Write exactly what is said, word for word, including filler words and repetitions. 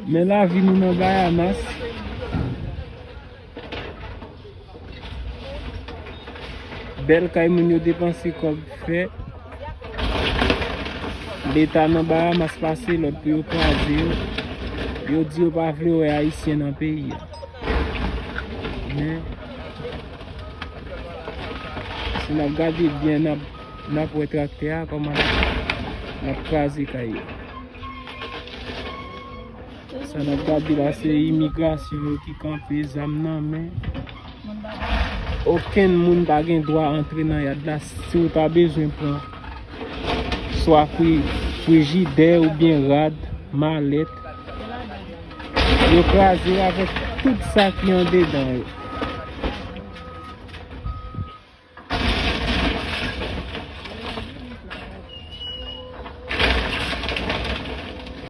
Men lavi nou nan Bahamas. Bèl kay moun yo depanse kòb fè. Leta nan Bahamas pase lòd pou yo kraze yo. Yo di yo pa vle wè Ayisyen nan peyi a. Men, si n ap gade byen, n ap, n ap wè traktè a kòman l ap, l ap kraze kay yo. Sa n ap gade la, se imigrasyon yo ki kanpe, zam nan men. Okenn moun pa gen dwa antre nan yad la si w ta bezwen pran swa fri-, frijidè oubyen rad, malèt. Yo kraze avèk tout sa ki andedan yo.